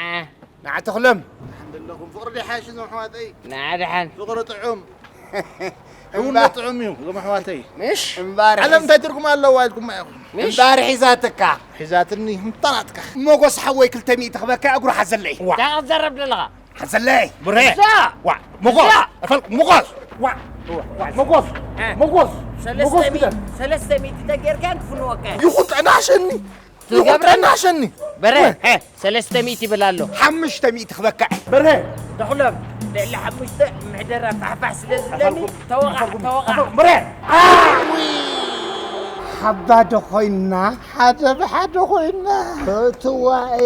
ንዓ፣ ተኽሎም። ኣለኹም ፍቕሪ ዲሓሽ እዞም ኣሕዋተይ? ንዓ ደሓን። ፍቕሪ ጥዑም። እምባ- እውነት ጥዑም እዩ እዞም ኣሕዋተይ። ምሽ? እምባር ዓለም እንታይ ትርጉም ኣለዋ ኢልኩም ኢኹም? ምሽ? እምባር ሒዛትካ። ሒዛትኒ ምጠራጥካ። ሞጎስ ሓወይ ክልተ ሚእቲ ክበካ እግሩ ሓዘለይ። ዋ። እንታይ ክትዘረብ ዘለኻ? ሓዘለይ። ብረ። እዛ! ዋ። ሞጎስ። እዛ! ኣፈል ሞጎስ። ዋ። ዋ። ሞጎስ። እ። ሞጎስ። ሰለስተ ሞጎስ ሚእቲ ግደል። ሰለስተ ሚእቲ ተጌርካን ክፍንወካ እዩ። ይኹን ጠናሸኒ። ይኹን ትገብረን? ጠናሸኒ። በረ። እ። እ። ሰለስተ ሚእቲ ይብል ኣሎ። ሓሙሽተ ሚእቲ ክበካ። በረ። ተኽሎም ልዕሊ ሓሙሽተ ምሕደራ ፋሕፋሕ ስለ ዝብለኒ ተወቓዕ ተወቓዕ። በረ። ሓባዶ ኮይና ሓደ ብሓደ ኮይና እትዋኤ